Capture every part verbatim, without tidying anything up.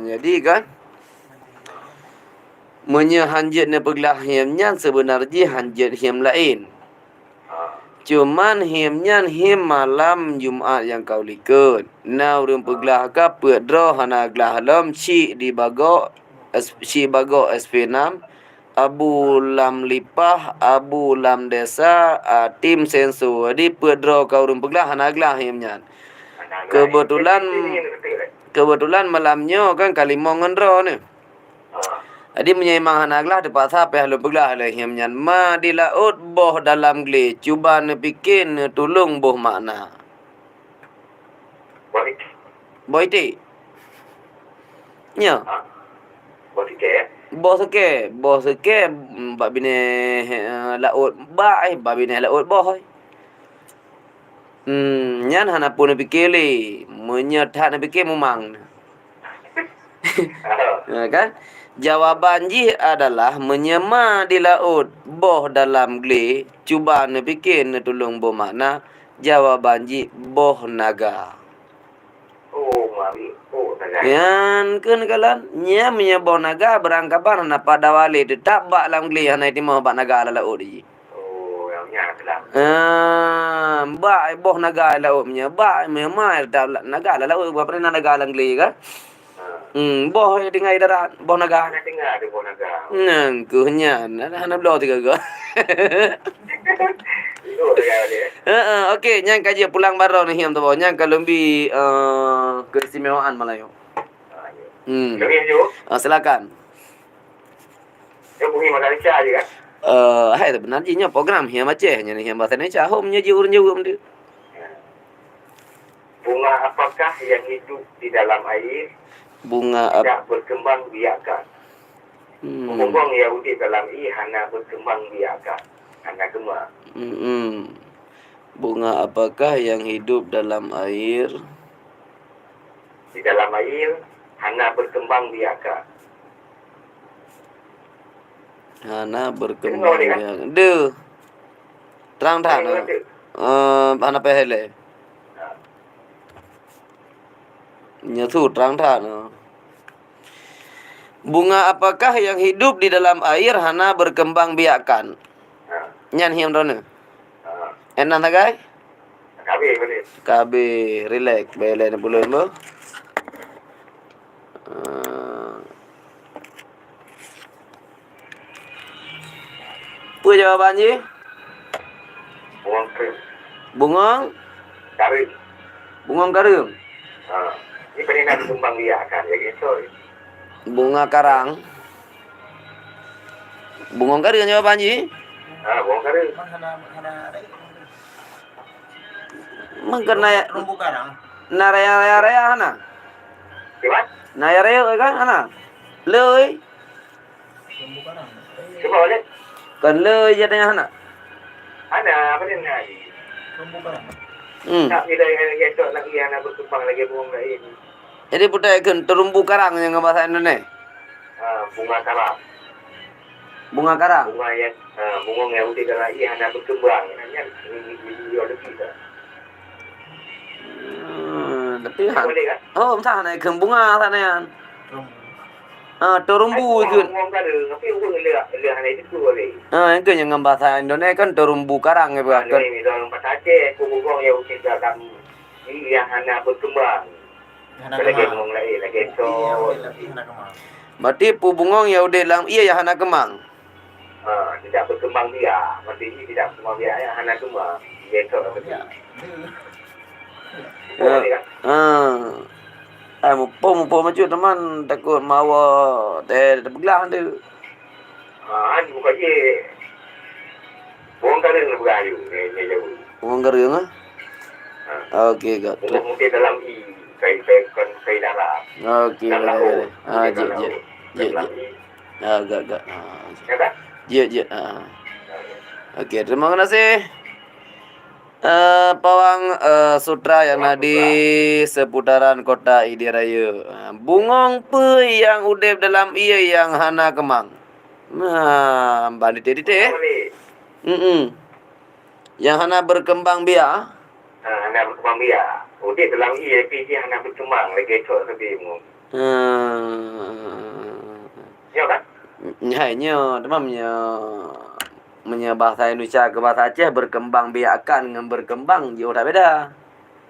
Jadi kan, meunyoe hanjeuet neupeuglah hiém nyan, seubeuna jih hanjeuet hiém laén. Cuman hiém nyan hiém malam Jumat nyang ka u likot. Na ureuëng peuglah ka peuet droe hana glah lom, Syik di Bagok, S-, Syik Bagok S P enam, Abu Lam Lipah, Abu Lam Desa, a, tim senso. Jadi peuet droe ka ureuëng peuglah hana glah hiém nyan. Keubeutulan, keubeutulan malam nyoe kan ka limong ngon droeneuh. Jadi meunyoe memang hana glah, teupaksa payah lôn peuglah lé hiém nyan. Ma di laôt, boh dalam glé, cuba neupike, neutulông boh makna. Boh iték. Boh iték. Nyo. Ha? Boh sukée. Boh sukée, boh sukée, mm, bak binéh, eh, laôt bak, eh, bak binéh laôt boh, eh. Hmm, nyan hana peue neupike lé. Meunyoe that neupike, mumang. Ha, kan? Jawaban jih adalah meunyoe ma di laôt, boh dalam glé, cuba neupike, neutulông boh makna, jawaban jih boh naga. Oh, mari. Oh, naga. Nyan keuh neukalon. Nyan meunyoe boh naga, beurangkaban hana pada wali, teutap bak lam glé, hana timoh bak naga lam laôt jih. Oh, nyang nyan keuh lah. Ah, bak boh naga lam laôt meunyoe, bak meunyoe ma teutap la-, naga lam laôt, bukan pernah naga lam glé kan? Ha. Hmm, boh nyang tinggai darat, boh naga. Hana tinggai ada boh naga. Nyan keuh nyan, hana, hana bloe tiga go. Itu naga dia. Heeh, okey, nyan ka jeuet pulang baroe neuh hiém teuboh. Nyan ka lôn bi, eh, keistimewaan Malayu. Ha, ya. Hmm. Kami, Ju. Ah, silakan. Dia bunyi Madani Syah je kan? Eh, hai, sebenarnya nyoe program hiém Aceh, nyan hiém bahasa Indonesia. Hom nyoe ji ureueng jaweueb tu. Ya. Bunga apakah yang hidup di dalam air, Bunga ap- tidak berkembang biak ka? Hmm. Bungong nyang udeb dalam ié hana berkembang biak ka, hana keumang. Hmm. Bunga apakah yang hidup dalam air? Di dalam air hana berkembang biak ka. Hana berkembang biak ka. Deuh. Trang that na. Eh, hana payah lé. Nyoe su trang that na. Bunga apakah yang hidup di dalam air hana berkembang biak ka? Nyan hiém droeneuh. Enan sagai? Ka habéh, relax, bèk lé neupeulon boh. Ah. Peue jawaban jih? Bungong kareueng. Bungong? Kareueng. Bungong kareueng? Ha. Ni peureulèe na keumbang biak kan, ya gitu. Bunga karang. Bungong kareueng jawaban jih? Ha, bungong kareueng. Meukeunai terumbu karang. Na raya-raya hana? Kiban? Na raya kan hana? Lé. Cuba balik. Kan lé je tanya hana? Hana, apa dia nak? Hmm. Tak bila yang dia cok lagi yang nak berkembang lagi bungong lain. Jadi putai kan terumbu karang yang bahasa Indonesia. Ha, bunga karang. Bunga karang? Bunga yang, ha, bungong yang udeb dalam air hana berkembang. Nyan, ni, ni, ni, ni, ni, ni, Hmm, tapi ha. Boleh kan? Oh, entah nak ikut bunga sana yan. Ha, terumbu ikut. Bungong kareueng, tapi ureueng lé, lé hana itu boleh. Ha, itu yang bahasa Indonesia kan terumbu karang ya, bukan? Ni, ni, dalam bahasa Aceh, aku bungong yang udeb dalam air yang hana berkembang. Hana keumang. Lagèe bungong lain, lagèe cok. Berarti peue bungong nyang udeb lam ié nyang hana keumang? Ha, tidak berkembang biak. Berarti tidak berkembang biak, ya, hana keumang. Lagèe cok berarti. Ya. Ha. Ai, muphom, muphom bacut teuma takot mawa teupeuglah tu. Ha, bukan je. Bungong kareueng lah peugah ayue, ngai, ngai jaweueb. Bungong kareueng, ah? Ha. Okey, Kak. Bungong mungkin dalam i, kai, kai, bukan kai darat. Okey, dalam laut. Ah, jeuet, jeuet. Jeuet, jeuet. Ah, gak, gak. Ah. Ya, kan? Jeuet, jeuet. Ah. Okey, terima kasih. Eh, Pawang, eh, Sutra nyang na di seputaran kota Pidie Rayeuk. Ah, bungong peue nyang udeb dalam ié nyang hana keumang? Nah, ban diteh-diteh. Hmm. Nyang hana berkembang biak? Ha, hana berkembang biak. Udeb dalam ié, tapi jih hana berkembang lagèe cok sabe bungong. Hmm. Hai nyoe, teuma meunyoe, meunyoe bahasa Indonesia keu bahasa Aceh, berkembang biak akan ngon berkembang jiôh that beda.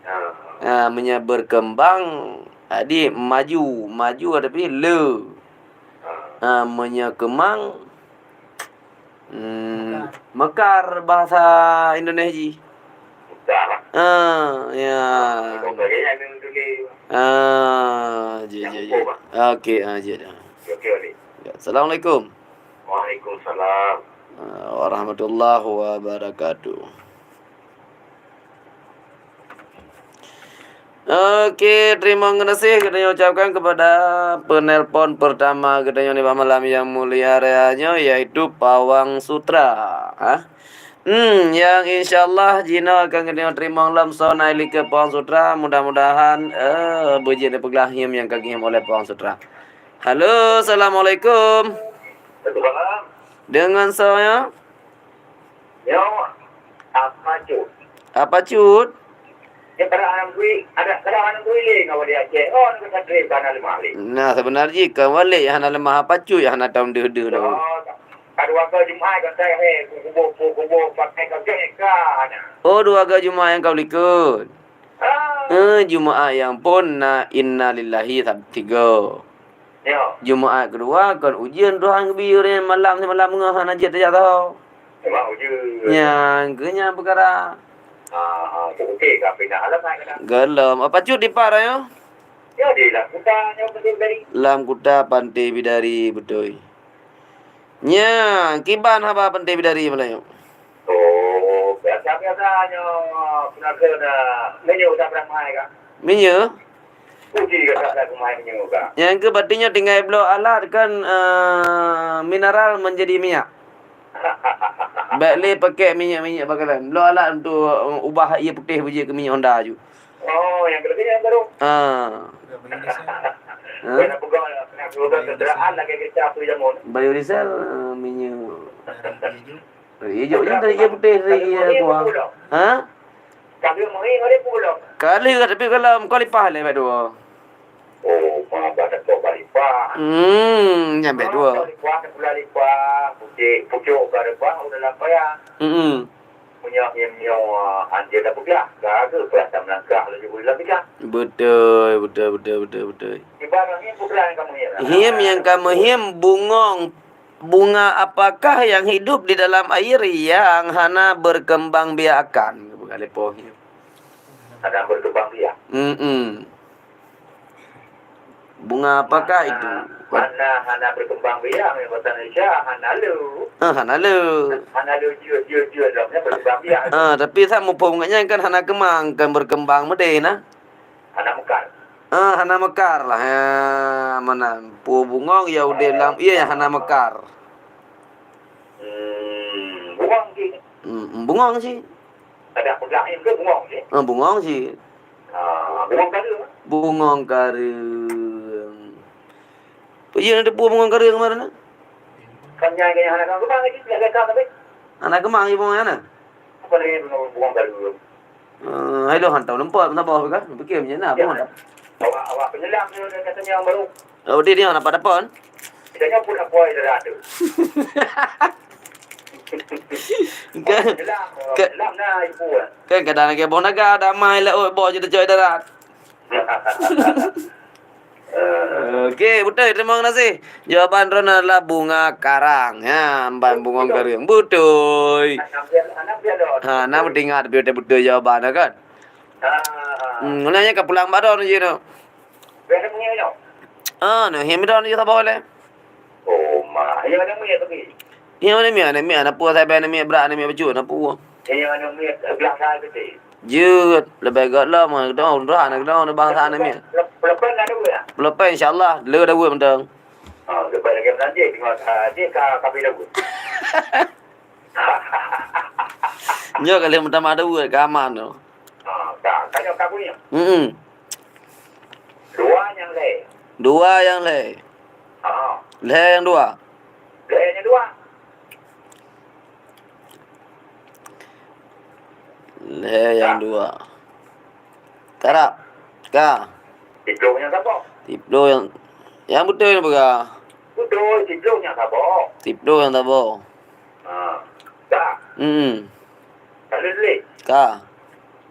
Ah. Ha, meunyoe berkembang, jadi maju, maju tapi le. Ah. Ha, meunyoe keumang, hmm, mekar bahasa Indonesia jih. Mekar. Ha, ya. Bukan gaya yang dulu. Ah, ji, ji, ji. Nyambung, Pak. Oke, ah, ji, ah. Oke, oke. Ya, assalamualaikum. Waalaikumsalam. Ah, warahmatullahi wabarakatuh. Oke, terima kasih geutanyoe ucapkan kepada penelpon pertama geutanyoe nibak malam yang mulia raya nyoe, yaitu Pawang Sutra. Ha? Hmm, yang insya Allah jinoe akan geutanyoe teurimong lom soe na ilikeue Pawang Sutra. Mudah-mudahan, eh, beujeuet neupeugah hiém nyang ka geuhiém oleh Pawang Sutra. Halo, assalamualaikum. Waalaikumsalam. Deungon soe nyoe? Nyoe, Apa Cut. Apa Cut? Nyoe kadang aneuk bui, ada, kadang aneuk bui lé ngon Wali Aceh. Oh, nyoe ka trép ka hana leumah lé. Nah, sebenar jih kon Wali nyang hana leumah, Apa Cut nyang hana tom deuh-deuh tu. Oh, ka dua kali Jumat ka saya, eh, kubu, kubu, kubu, pakai ka gek ka na. Oh, dua kali Jumat nyang ka likot. Ah. Eh, Jumat nyang phon na innalillahi sab-, tiga. Ya. Jumat keudua kon ujeuen Tuhan geubi ureueng malam simalam beungoh hana jeuet tajak saho. Memang ujeuen. Nyan keuh nyan peukara. Ah, ah, oke, ka pindah alam hai kena. Gohlom. Apa Cut di pat nyoe? Ya, di Lam Kuta nyoe Pantai Bidari. Lam Kuta Pantai Bidari, beutôi. Nya, kiban haba Pantai Bidari malam nyoe? Oh, biasa-biasa nyoe, peunaseuna minyeuk udah beramai ka. Minyeuk? Puji ka tak ada kemai minyeuk ka. Nyang keu berarti nyoe tinggai bloe alat kan, eh, mineral menjadi minyak. Bèk lé pakai minyak-minyak bakalan. Bloe alat untuk, eh, ubah ié putéh beujeuet keu minyeuk Honda aju. Oh, nyang keuleubeh nyang baru. Ah. Ha? Kena peugah, kena peugah kenderaan lagi kita apa jamun. Biodiesel, eh, minyeuk. Dari ijo je, dari ijo putih, dari ijo kuah. Ha? Kali mui, kali pulang. Kali lah, tapi kalau kau lipah leh, bak dua. Oh, mah, bak dua, bak lipah. Hmm, nyampe dua. Kau lipah, tak pula lipah. Pucuk, pucuk, bak lipah, udah lapar ya. Hmm. Punya, punya, punya, ah, anjir dah pegah. Gaga pula tak melangkah, lalu boleh lagi dah. Betul, betul, betul, betul, betul. Ibaratnya putra yang kamu hiam. Hiam yang kamu hiam, bungong. Bunga apakah yang hidup di dalam air yang hana berkembang biak akan? Bukan lepoh hiam. Hana berkembang biak. Mm-mm. Bunga apakah itu? Hana, hana berkembang biak, bahasa Indonesia, hana le. Ah, hana le. Hana le, jeuet, jeuet, jeuet, dah, berkembang biak. Ah, tapi sa muphom ngon nyan kan hana keumang, kan berkembang meudeh na. Hana mekar. Ah, hana mekar lah. Ya, mana? Peue bungong ya udeb lam, iya, ya hana mekar. Hmm, bungong cit. Hmm, bungong cit. Ada peugah ke bungong cit? Ah, bungong cit. Ah, bungong kareueng. Bungong kareueng. Peue na teupeue bungong kareueng kemarin na? Kan nyai, nyai hana keumang lagi, dah gagal tapi. Hana keumang ié bungong na? Apa lagi bungong, bungong kareueng? Eh, hai lôn hantom leumpot, meusaboh ka. Pikir macam na, ya. Bungong. Awak, awak penyelam tu, dia katanya orang baru. Oh, dia, dia dapat apa? Kita nyoe pun apa yang dah ada. Kan, penyelam, ka-, penyelam na ibu. Kan kadang lagi boh naga, damai laôt, boh je teucok darat. Okey, beutôi. Terima kasih. Jawaban droeneuh adalah bunga karang. Ya, amban bungong kareueng. Beutôi. Ha, na meuingat beutôi-beutôi jawaban kan? Hmm, nanya ka pulang bak droeneuh jih tu. Ah, nah, hiam droeneuh jih saboh lé. Oh, ma. Yang ada miet tapi. Yang ada miet, ada miet, ada puas, ada miet berat, ada miet bacut, ada puas. Yang ada miet gelas saya betul. Jeuet, leubeh göt lom, keudong, ureueng droe, aneuk keudong, ureueng bansa aneuk miet. Peuleupén ada weueh? Peuleupén, insya Allah, le ada weueh mantong. Ah, leubeh lagèe meunan jih, tengok, ah, jih ka, ka bina weueh. Nyoe kali meutamah ada weueh, ka aman tu. Ah, ka, ka nyoe ka bunyi. Mm-mm. Dua nyang lhèe. Dua nyang lhèe. Ah. Lhèe nyang dua. Lhèe nyang dua. Lhèe nyang dua. Karab. Ka. Tiplôh nyang saboh. Tiplôh nyang, nyang beutôi nyan peugah. Beutôi. Oh, siplôh nyang saboh. Siplôh nyang saboh. Ha. Ka. Hmm. Ka lheueh lé. Ka.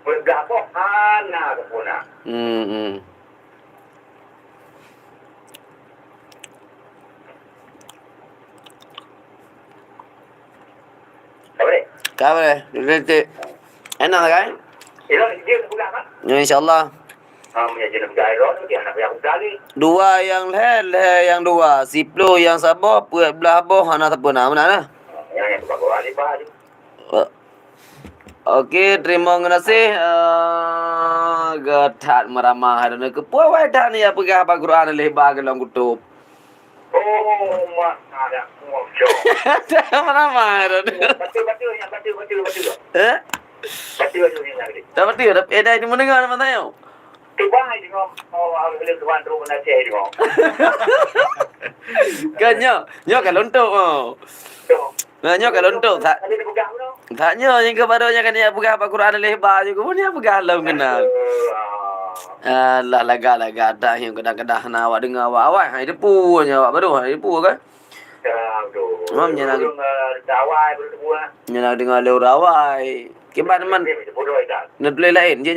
Peuet blah boh hana sempurna. Hmm, hmm. Ka boleh? Ka boleh. Boleh, cik. Enak kan? Elok dia peugah kan? Ya, insya Allah. Ha, meunyo dia peugah elok, dia nak payah peugah lé. Dua nyang lhèe, lhèe nyang dua. Siplôh nyang saboh, peuet blah boh hana sempurna. Meunan lah. Ha, nyang, nyang peugah boh alif ba tu. Okey, terima kasih. Ah, geutat meuramah droeneuh. Keupeue awai that nyan peugah bak Quran lhèe ba geulong kutôp. Oh, mak ada kuah cok. Meuramah droeneuh. Baca, baca, nyang baca, baca, baca. Eh? Baca, baca, nyang tadi. Tak baca, tapi ada yang mendengar nama saya. Tubai tengok, oh, boleh tuan tu pun Aceh tengok. Kan nyoe, nyoe kan lontok, oh. Tengok. Nah, nyoe kan lontok, tak? Tadi dia pegang tu. Tak nyoe, nyang ke baru nyoe kan dia peugah bak Quran lhèe ba je, keupeue dia peugah lom keunan. Ah. Alah, lagak-lagak dah nyang keudang-keudang hana awak deungoe awak-awak. Hai depu nyoe awak baru, hai depu kan? Ya, betul. Mam nyan lagi. Ureueng, eh, awai baru depu, ah. Nyan lagi deungoe lé ureueng awai. Kiban man. Dia, dia bodoh, Idan. Neutuléh laén, je